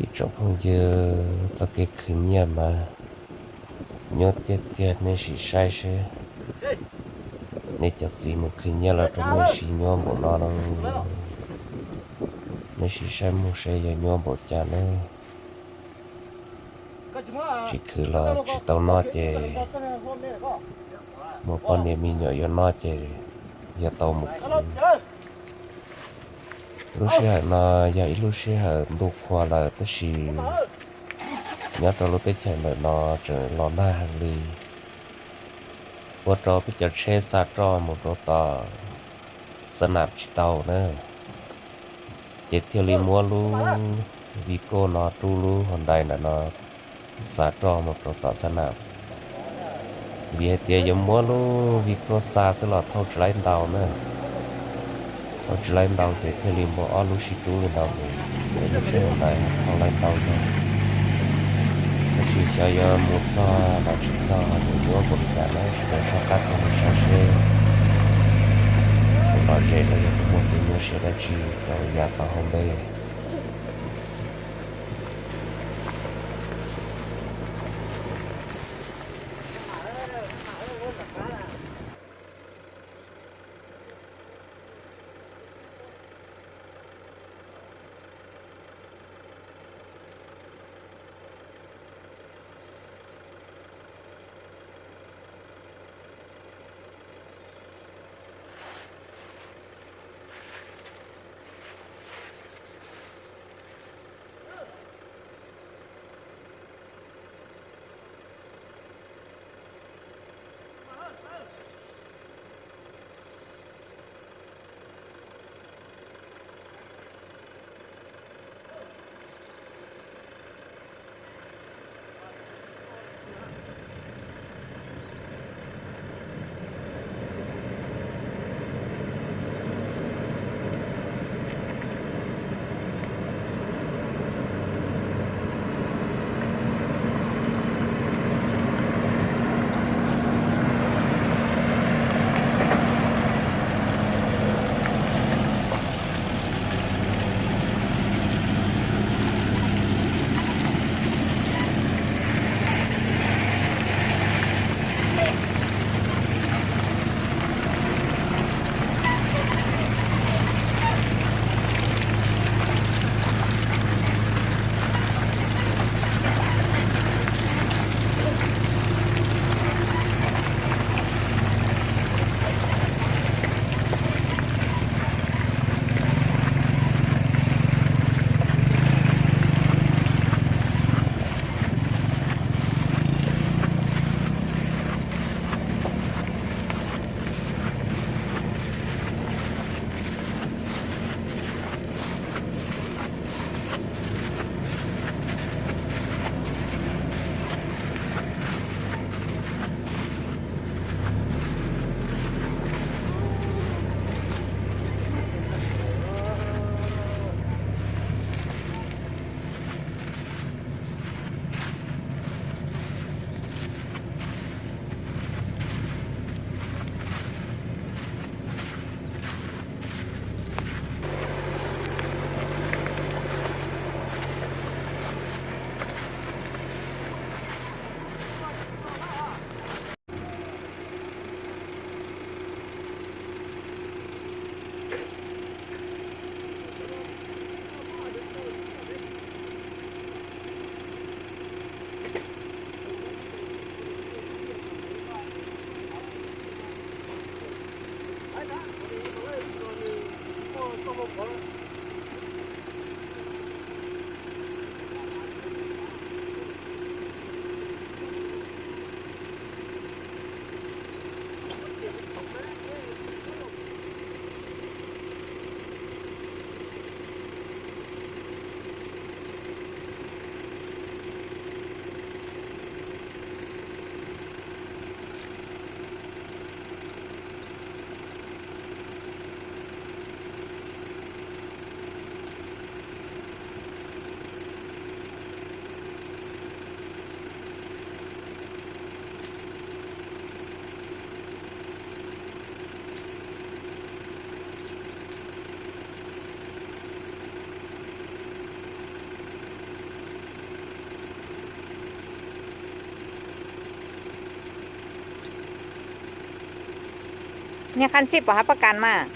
Ib tsoom phooj ywg, txoj kev khwv nyiaj mas nyuaj tiag tiag, nej sim saib seb nej cov txiv mus khwv nyiaj los rau nej sim nyuaj npaum no los, nej sim saib mus seb yog nyuaj npaum cas na. Tsis khwv los tsis tau noj ces muaj poj niam me nyuam yuav noj ces yog tau mus khwv. Lub sij hawm no yog ib lub sij hawm ntuj qhua lawm tab sis nyob rau lub teb chaws ntawm no tseem los nag heev li, ua rau peb cov tsheb xa roj mus rau tom Xab Nam tsis tau na, ces thiaj li muab lub Vigo no rub lub Hyundai ntawm no xa roj mus rau tom Xab Nam. Vim hais tias yuav muab lub Vigo xa xwb los thauj tsis laib ntau na, thauj tsis laib ntau ces thiaj li muab ob lub sib rub li no mus, ces lub tsheb Hyundai thauj laib ntau zog. Tab sis xyov yuav mus txog los tsis txog, nws nyuaj npaum li cas na, sawv daws soj qab tuaj mus saib seb puas lom zem los yog puas muaj kev nyuaj siab dab tsi rau yav tom hauv ntej. Nyiaj qab ntxhib pom hab pab kas mas.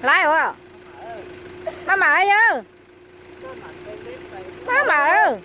Laiv ua, maj mam yawg, maj mam.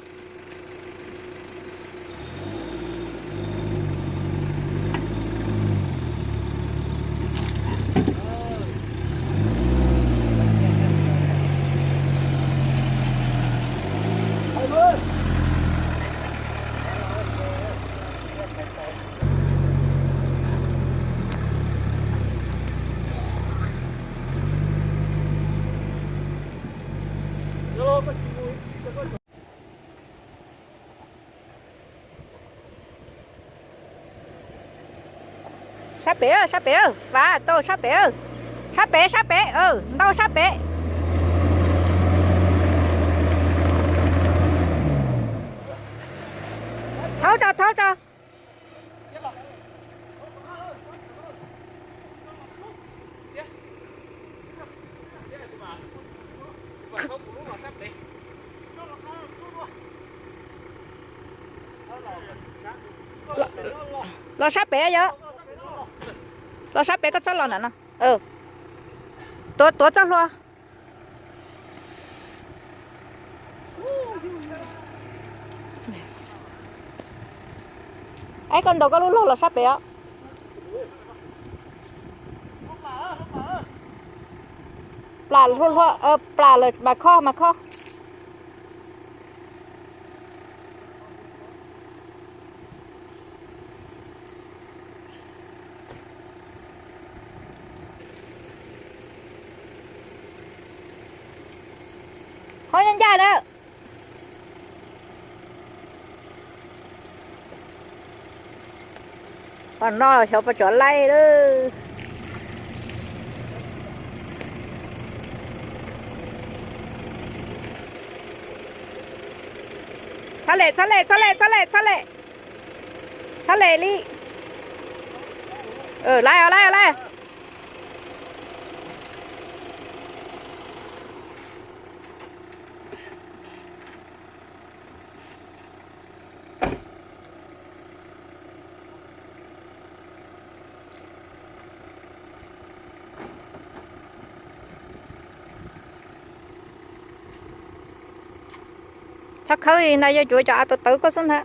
Sab pem, sab pem, Vam, tau sab pem, sab pem, sab pem, ntau sab pem. Thauv tso, thauv tso. Los sab pem yog, los sab pem, koj txhob los ntawm no. Tuav, tuav txoj hlua. Aib, koj ntaus koj lub log los sab pem os. Plam hlua hlua, plam lawm mas khob, mas khob. Khob ncaj ncaj na. Pom no xyov puas tsov laij lawm. Txhob le, txhob le, txhob le, txhob le, txhob le. Txhob le li. Laij os, laij os, laij. Txhob khawb li ntag, yog cuav cov av tawv tawv koj xwb ntag.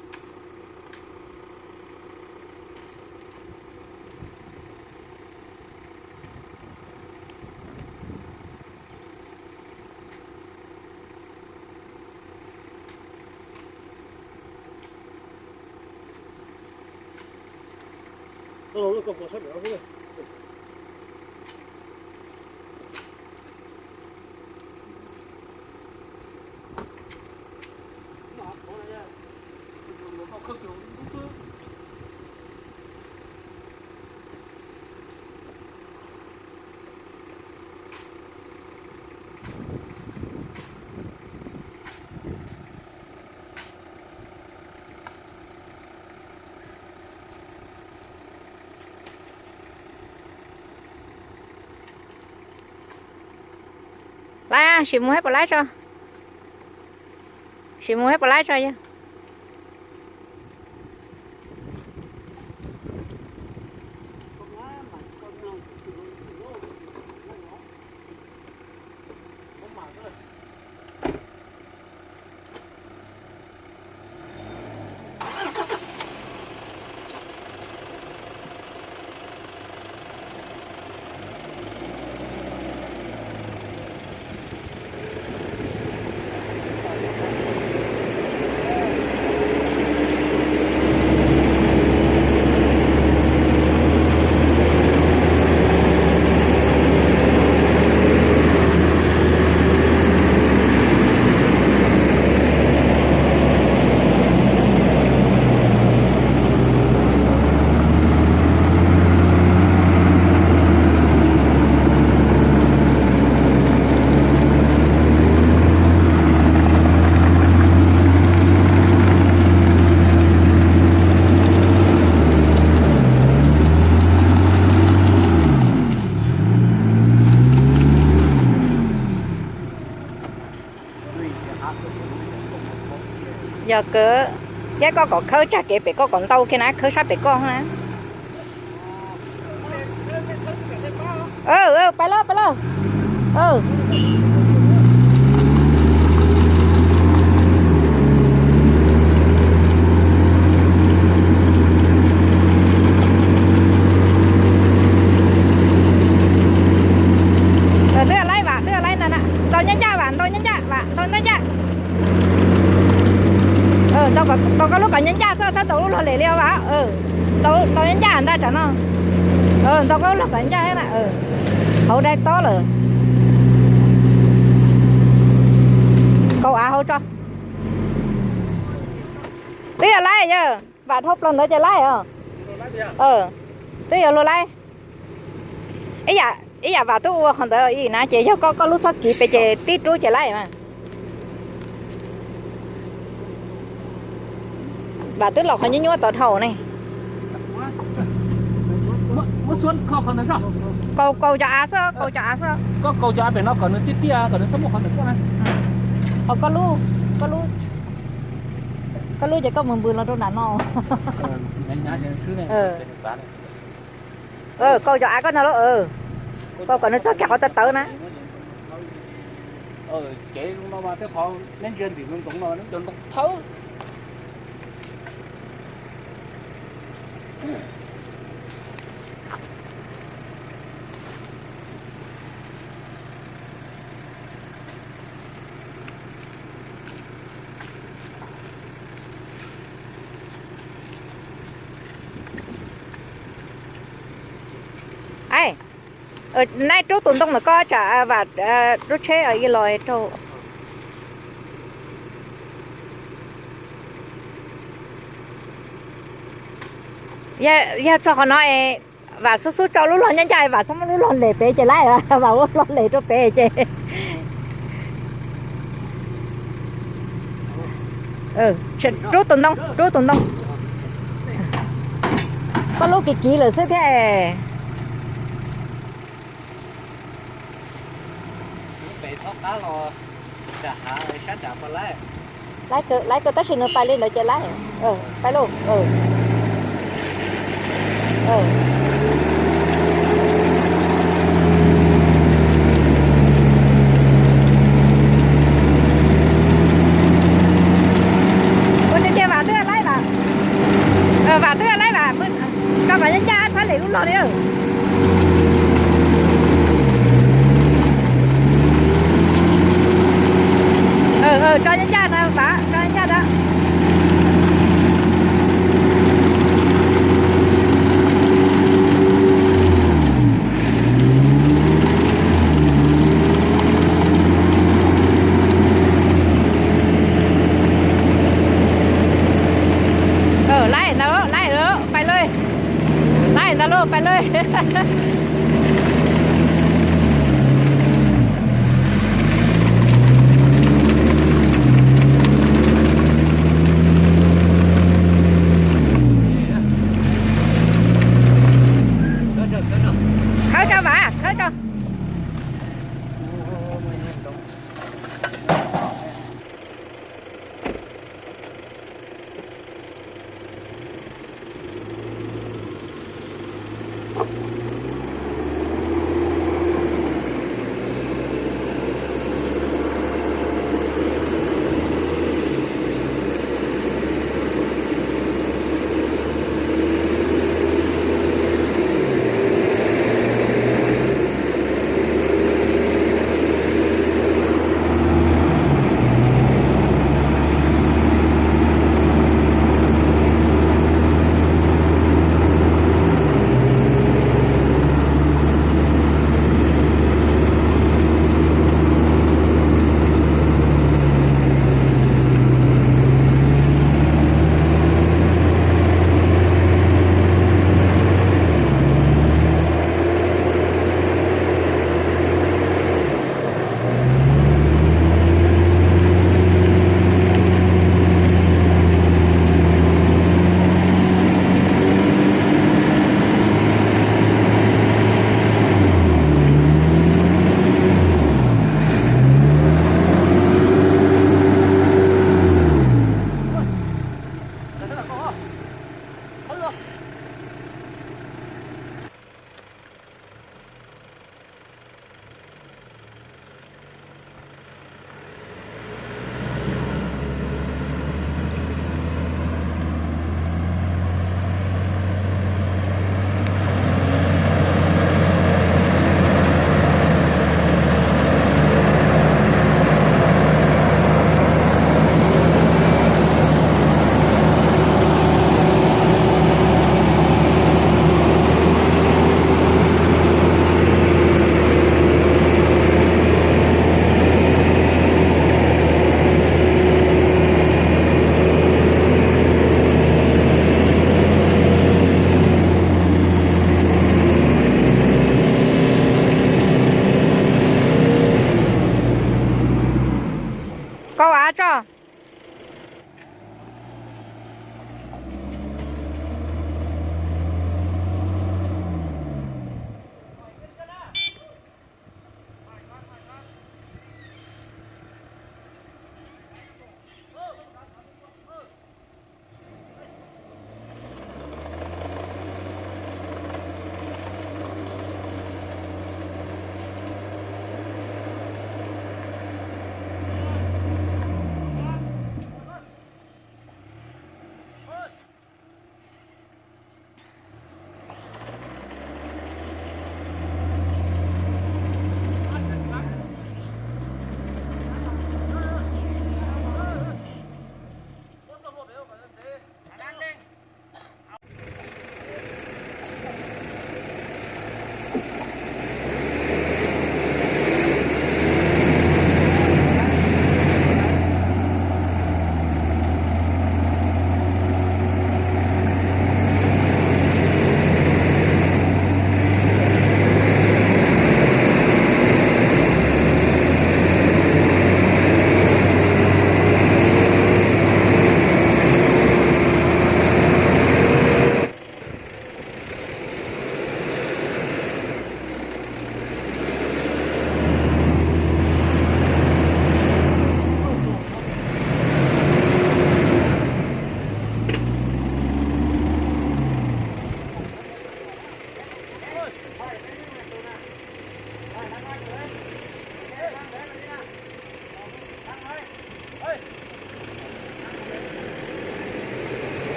Laij, sim mus hab puas laij tso. Sim mus hab puas laij tso yog. Yog kawg, thiab koj kom khawb tsag kev pem koj kom ntau kiag na, khawb sab pem koj na. Pais lawm, pais lawm. Twb yog laij vam, twb yog laij ntau, ntau nyab ncaj vam, ntau nyab ncaj vam, ntau nyab ncaj. Ntaus koj lub kom nyab ncaj xwb, txhob ntaus lub log lem li os vam. Ntaus nyab ncaj ntag tsam no. Ntaus koj lub log kom ncaj thiab na. Hauv dai tob lawm. Kaus av hauv tso. Twb yog laij yog vam dhau plaws ntawd ces laij os. Twb yog luag laij. Ib yam vam twb ua qhov ntawd ib na ces yog koj, koj lub txhob kiv pes ces tib rub ces laij mas. Vam twb los qhov nyuaj nyuaj tod dhau ne. Kaus, kaus cov av xwb, kaus cov av xwb. Ho koj lub, koj lub, koj lub ces koj mus npws los rau nram no. Kaus cov av koj no lauj. Kaus kom nws txog kiag qhov tawv tawv na. Naij rub tus ntoo ntawm koj tsam vam rub tsheb los rau. Yog txog qhov no es Vam xub xub tso lub log ncaj ncaj, Vam txhob muab lub log lem pem ces laib, Vam muab log lem rau pem ces. Rub tus ntoo, rub tus ntoo. Koj lub kiv kiv lawm xwb thiab. Laib kawg, laib kawg, tab sis nws pais li ntawd ces laib. Pais lauj. Ua tiag tiag Vam twb laib Vam. Vam twb laib Vam, tso kom ncaj ncaj txhob lem lub log li. Tso ncaj ncaj na Vam, tso ncaj ncaj na. Laib ntag lauj, laib lauj, pais lauj. Laib ntag lauj, pais lauj. Khawb rau Vam, khawb rau.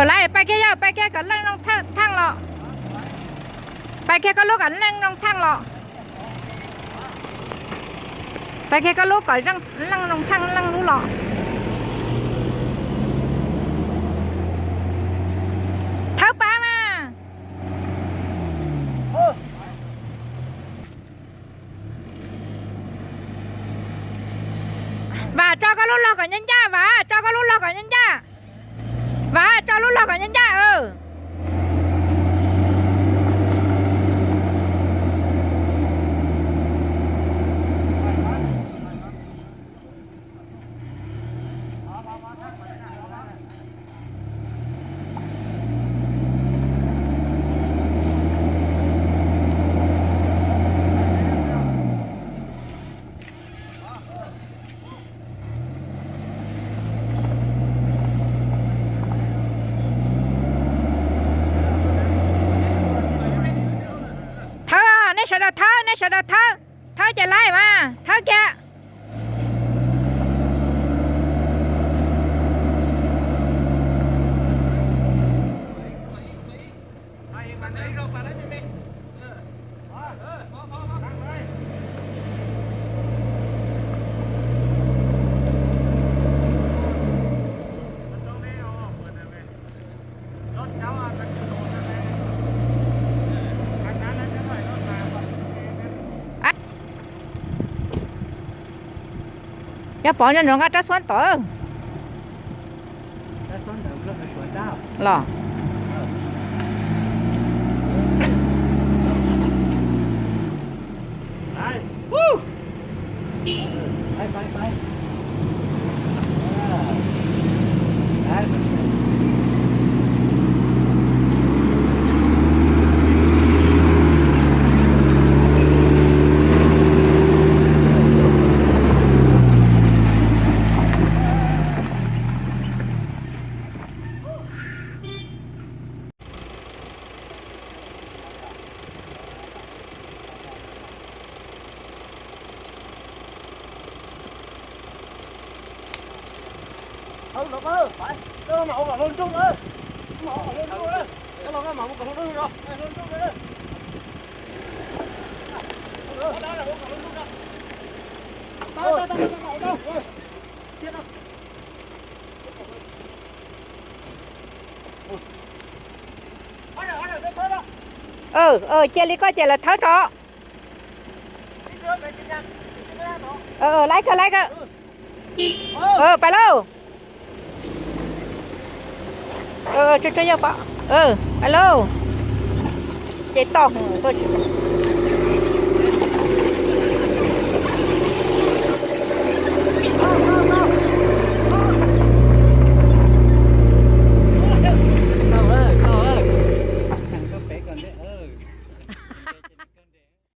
Lawv pais kiag yog pais kiag kom leej noo theej los. Pais kiag koj lub kom leej noo theej los. Pais kiag koj lub kom leej noo theej leej lub los. Thawb pab mas. Vam, tso koj lub log kom ncaj ncaj, Vam, tso koj lub log kom ncaj ncaj. Vam, tso lub log kom ncaj ncaj. Thawb, nej sawv daws thawb, nej sawv daws thawb, thawb ces laib mas thawb kiag. Yog pov nco ntsoov nqa rab suab tod los. Cia li koj ces lawv thawb rov. Laiv kawg, laiv kawg. Pais lauj. Pais lauj. Ces toj hwv.